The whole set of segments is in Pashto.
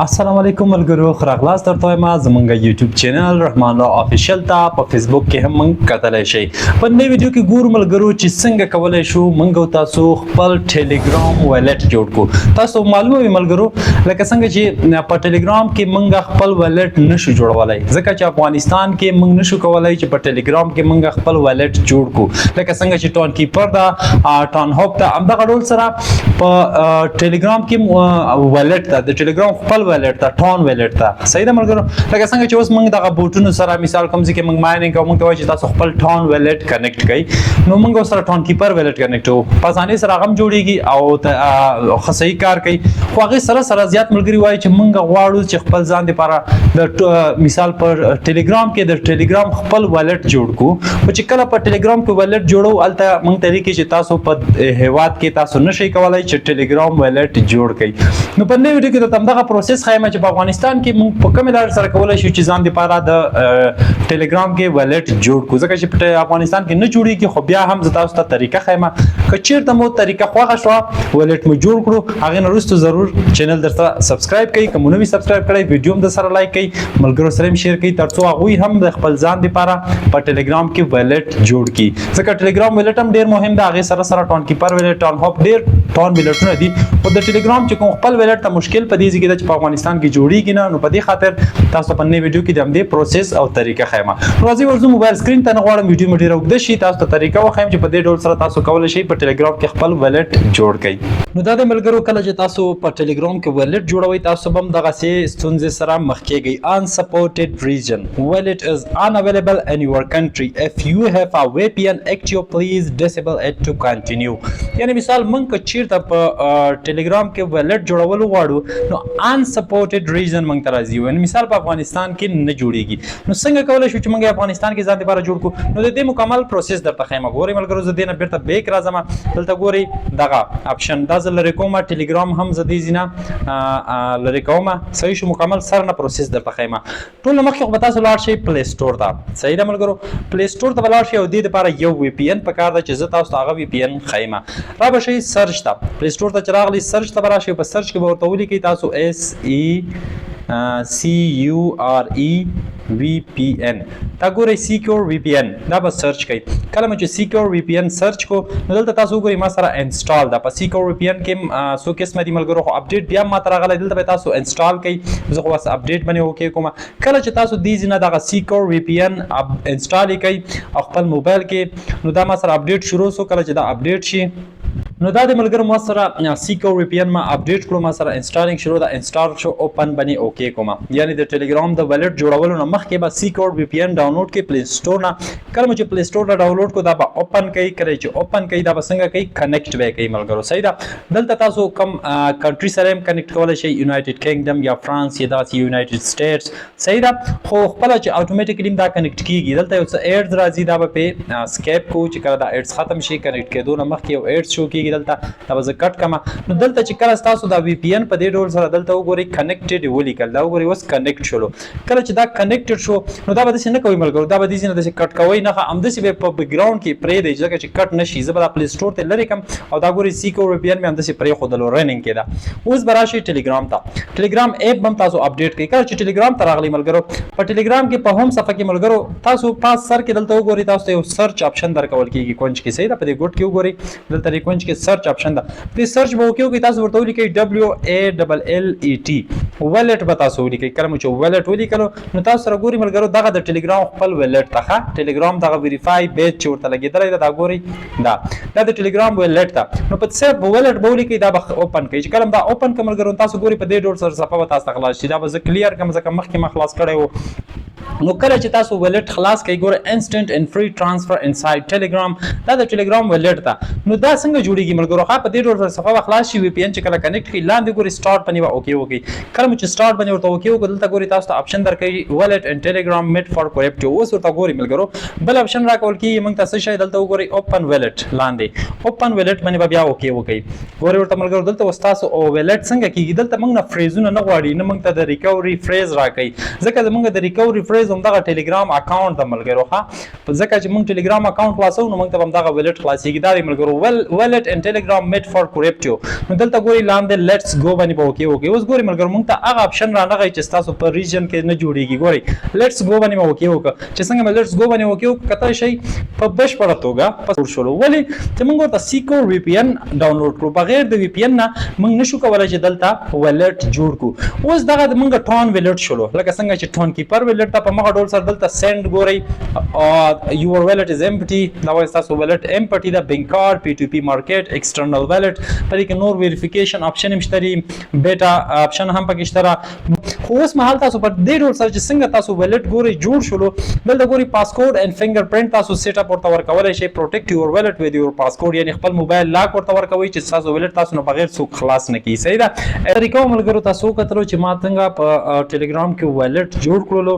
السلام علیکم ملګرو، ښه راغلاست درته وایم زمونږ یوټیوب چینل رحمان الله افیشل ته. په فیسبوک کې هم مونږ کتلی شئ. په نوې ویډیو کې ګورو ملګرو چې څنګه کولی شو مونږ او تاسو خپل ټیلیګرام wallet جوړ کړو. تاسو معلومه وي ملګرو، لکه څنګه چې په ټیلیګرام کې مونږ خپل wallet نشو جوړولای، ځکه چې افغانستان کې مونږ نشو کولای چې په ټیلیګرام کې مونږ خپل wallet جوړ کړو. لکه څنګه چې ټون کیپر ده، ټون هاپ ده، همدغه ډول سره په ټیلیګرام کې wallet ده، د ټیلیګرام خپل wallet ته، ټون wallet ته. صحیح ده ملګرو؟ لکه څنګه چې اوس موږ دغه بوټونو سره مثال کوم ځای کې موږ mining کوو، موږ ته وایي چې تاسو خپل ټون wallet connect کړئ، نو موږ سره ټون کیپر wallet connect وو، په اسانۍ سره هغه هم جوړیږي او ښه صحیح کار کوي. خو هغې سره سره زیات ملګري وایي چې موږ غواړو چې خپل ځان دپاره د مثال په ټیلیګرام کې د ټیلیګرام خپل wallet جوړ کړو. خو چې کله په ټیلیګرام کې wallet جوړو، هلته موږ ته لیکي چې تاسو په هیواد کې تاسو نشئ کولای چې ټیلیګرام wallet جوړ کړئ. نو په نوې ویډیو کې د همدغه process ښایم چې په افغانستان کې موږ په کومې لارې سره کولای شو چې ځان دپاره د ټیلیګرام کې wallet جوړ کړو، ځکه چې په افغانستان کې نه جوړیږي. خو بیا هم زه تاسو ته طریقه ښایم. که چیرته مو طریقه خوښه شوه، wallet مو جوړ کړو، هغې نه وروسته ضرور چینل درته subscribe کړئ که مو نه وي subscribe کړی، ویډیو هم درسره like کړئ، ملګرو سره هم share کړئ، ترڅو هغوی هم د خپل ځان دپاره په ټیلیګرام کې wallet جوړ کړي، ځکه ټیلیګرام wallet هم ډیر مهم ده. هغې سره سره ټون کیپر wallet، ټون هاپ، ډیر ټون wallet ونه دي. خو د ټیلیګرام چې کوم خپل wallet ته مشکل په دې ځای کې ده چې په افغانستان کې جوړیږي نه. نو په دې خاطر تاسو په نوې ویډیو کې د همدې process او طریقه ښایم. نو راځئ ورځو موبایل screen ته. نه غواړم ویډیو مو ډیره اوږده شي، تاسو ته طریقه وښایم چې په دې ډول سره تاسو کولی شئ په ټیلیګرام کې خپل wallet جوړ کړئ. نو دا د ملګرو، کله چې تاسو په ټیلیګرام کې wallet جوړوئ، تاسو به هم دغسې ستونزې سره مخ کیږئ: "Unsupported region, wallet is unavailable in your country. If you have a VPN active, please disable it to continue." یعنی مثال مونږ که چیرته په ټیلیګرام کې wallet جوړول غواړو، نو unsupported region مونږ ته راځي، یعنی مثال په افغانستان کې نه جوړیږي. نو څنګه کولای شو چې مونږ افغانستان کې ځان لپاره جوړ کړو؟ نو د دې مکمل process درته ښایم. ګورئ ملګرو، زه دې نه بیرته back راځم. دلته ګورئ، دغه option دا زه لرې کوم، ټیلیګرام هم زه دې ځینه لرې کوم. صحیح شو؟ مکمل سر نه process درته ښایم. ټول مخکې خو به تاسو لاړ شئ پلی سټور ته. صحیح ده ملګرو؟ پلی سټور ته به لاړ شئ او دې لپاره یو وی پی ان پکار ده چې زه تاسو ته هغه وی پی ان ښایم. را به شئ search ته. پلی سټور ته چې راغلی، search ته به راشئ. په search کې به ورته ولیکئ تاسو SECURE VPN. دا ګورئ، سیکور وی پی ان، دا به search کړئ. کله مو چې سیکور وی پی ان search کو، نو دلته تاسو وګورئ، ما سره install ده. په سیکور وی پی ان کې څو قسمه دي ملګرو، خو update بیا ما ته راغلی. دلته به تاسو install کړئ، زه خو بس update باندې okay کوم. کله چې تاسو دې ځینه دغه سیکور وی پی ان install کړئ او خپل موبایل کې، نو دا ما سره update شروع سو. کله چې دا update شي، نو دا د ملګرو ما سره سیکور وی پی ان ما update کړو، ما سره installing شروع ده، install شو، open باندې okay کوم. یعنی د ټلګرام د wallet جوړولو نه مخکې به سیکور وی پی ان ډاونلوډ کړئ پلی سٹور نه. کله مو چې پلی سٹور نه ډاونلوډ کو، دا به open کړئ. کله چې open کړئ، دا به څنګه کوي؟ connect به کوي ملګرو. صحیح ده؟ دلته تاسو کوم country سره هم connect کولای شئ، یونایټډ کینګډم یا فرانس یا داسې یونایټډ سټیټس. صحیح ده؟ خو خپل چې automatically دا connect کیږي. دلته یو څه ads راځي، دا به په skip کو. چې کله دا ads ختم شي، connect کېدو نه مخکې یو ads شو کیږي دلته، دا به زه cut کما. نو دلته چې کله تاسو دا وی پی ان په دې ډول سره دلته وګورئ، connected ولیکل، دا وګورئ، اوس connect شولو. کله چې دا connected شو، نو دا به داسې نه کوي ملګرو، دا به دې نه داسې cut کوي نه، همداسې به په background کې پرې دی، ځکه چې cut نشي. زه به دا پلی سٹور ته لرې کم او دا ګورئ، سیکور وی پی ان مې همداسې پرې ښودلو، running کې ده. اوس به راشي ټلګرام ته. ټلګرام app هم تاسو update کړئ. کله چې ټلګرام ته راغلی ملګرو، په ټلګرام کې په home صفحه کې ملګرو، تاسو پاس سر کې دلته وګورئ، تاسو ته یو search option درکول کیږي کونج کې. صحیح ده؟ په دې ګوټ کې وګورئ، دلته دې کونج کې search option ده. دې search به وکړو کې تاسو ورته ولیکئ WALLET، wallet به تاسو ولیکئ. کله مو چې wallet ولیکلو، نو تاسو سره ګوري ملګرو، دغه د ټلګرام خپل wallet ته، ښه، ټلګرام دغه verify badge چې ورته لګیدلی ده، دا ګوري، دا د ټلګرام wallet ده. نو په صرف wallet به ولیکئ، دا به open کړئ. چې کله دا open کړئ ملګرو، تاسو ګوري، په دې ډول سره صفحه به تاسو ته خلاص شي. دا به زه clear کوم، ځکه مخکې ما خلاص کړی وو. نو کله چې تاسو wallet خلاص کړئ، ګوره، "Instant and free transfer inside Telegram"، دا د ټلګرام wallet ده. نو دا څنګه جوړیږي ملګرو؟ ښه، په دې ډول سره صفحه به خلاص شي. وی پی ان چې کله connect کړئ، لاندې ګوري، start باندې به okay وکړي. کله مو چې start باندې ورته okay وکړو، دلته ګوري، تاسو ته option درکوي، "Wallet in Telegram made for crypto". اوس ورته ګوري ملګرو، بل option راکول کیږي موږ ته. څه شی؟ دلته وګورئ، open wallet، لاندې open wallet باندې به بیا okay وکړي. ګوري ورته ملګرو، دلته اوس تاسو او wallet څنګه کیږي؟ دلته موږ نه phrase ونه نه غواړي، نه موږ ته د recovery phrase راکوي، ځکه زموږ د recovery phrase همدغه ټلګرام اکاونټ د ملګرو ښه، ځکه چې موږ ټلګرام اکاونټ خلاصو نو موږ ته هم دغه wallet خلاصيږي. دا دی ملګرو، wallet in Telegram made for crypto. نو دلته ګوري لاندې let's go باندې به okay وکړئ. اوس ګوري ملګرو، موږ ته هغه option را نغی چې تاسو په region کې نه جوړیږي. ګوري، let's go باندې مې okay وکړه. چې څنګه مې let's go باندې okay وکړه، کتای شئ په بشپړه توګه پس جوړ شولو. ولی چې موږ ورته secure VPN download کړو. بغیر د VPN نه موږ نشو کولای چې دلته wallet جوړ کړو. اوس دغه د موږ TON wallet شولو، لکه څنګه چې Tonkeeper wallet ته په مغه ډول سره دلته send. ګوري، your wallet is empty. دا وایي تاسو wallet empty ده. Bank card، P2P market، external wallet، په دې کې نور verification option هم شته دی، beta option هم پکې شته. خو اوس مهال تاسو په دې ډول سره چې څنګه تاسو wallet ګوري جوړ شولو، دلته ګوري passcode and fingerprint تاسو set up ورته ورکولای شئ. Protect your wallet with your passcode، یعنی خپل موبایل lock ورته ورکوي چې تاسو wallet تاسو نو بغیر څوک خلاص نه کی. صحیح ده. طریقه ملګرو تاسو کتلو چې ما څنګه په ټلګرام کې wallet جوړ کړلو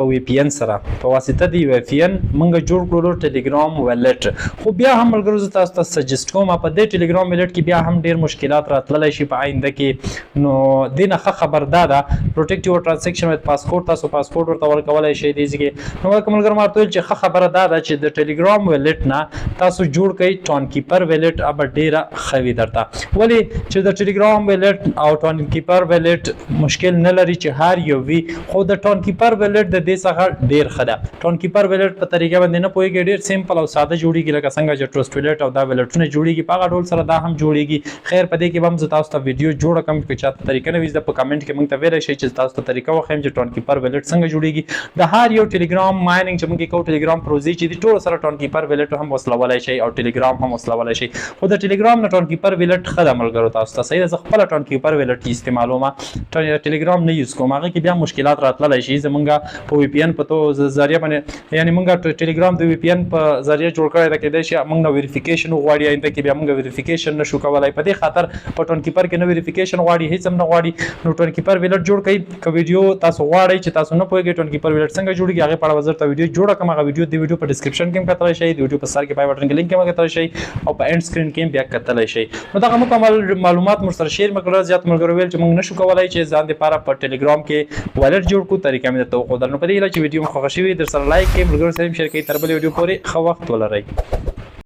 په VPN سره. په واسطه دی VPN مونږ جوړ کړلو ټلګرام wallet. خو بیا هم ملګرو، زه تاسو ته suggest کوم، په دې ټلګرام wallet کې بیا هم ډیر مشکلات راتللی شي په آینده کې. نو دینه ښه خبر دا ده، protect your transaction with passcode، تاسو passcode ورته ورکولای شئ دې ځای. نو کوم ملګرو ماته ویل چې ښه خبره دا ده چې د ټلګرام wallet نه تاسو جوړ کړئ Tonkeeper wallet، اب ډیره ښه وي درته. ولی چې د ټلګرام wallet او Tonkeeper wallet مشکل نه لري چې هر یو وي، خو د Tonkeeper wallet د دې څخه ډیر ښه ده. Tonkeeper wallet په طریقه باندې نه پوهیږي، ډیر simple او ساده جوړیږي. لکه څنګه چې Trust Wallet او دا wallet ونه جوړیږي، په هغه ډول سره دا هم جوړیږي. خیر، په دې کې به هم زه تاسو ته ویډیو جوړه کوم. که چاته طریقه نه وي زده، په کمنټ کې موږ ته ویلی شئ چې تاسو ته طریقه وښیم چې Tonkeeper wallet څنګه جوړیږي. د هر یو ټلګرام mining چې موږ کوو، ټلګرام پروژې چې دي، ټول سره Tonkeeper wallet هم وصلولای شئ او ټلګرام هم وصلولای شئ. خو د ټلګرام نه Tonkeeper wallet ښه ده ملګرو تاسو ته. صحیح ده. زه خپله Tonkeeper wallet استعمالوم، ټلګرام نه use کوم. هغه کې بیا مشکلات راتللی شي زمونږ په VPN په تو ذریعہ باندې، یعنی مونږ ټلګرام د VPN په ذریعہ جوړ کړی دا، کېدای شي مونږ نه verification وغواړي. آینده کې بیا مونږ verification نشو کولای. په دې خاطر په Tonkeeper کې نه verification غواړي، هیڅ هم نه غواړي. نو Tonkeeper wallet جوړ کړئ. که ویډیو تاسو غواړئ چې تاسو نه پوهیږئ Tonkeeper wallet څنګه جوړیږي، هغه په اړه به درته ویډیو جوړه کوم. هغه ویډیو د ویډیو په description کې هم کتلی شئ، د ویډیو په سر کې په button کې لینک هم کتلی شئ او په end screen کې هم بیا کتلی شئ. نو دغه مکمل معلومات مو سره share مکړل. زیات ملګرو ویل چې موږ نشو کولای چې ځان لپاره په ټلګرام کې wallet جوړ کړو، طریقه مې درته وښودله. نو په دې هیله چې ویډیو مو خوښه شوي، در سره like کړئ، ملګرو سره هم share کړئ. تر بلې ویډیو پورې ښه وخت ولرئ.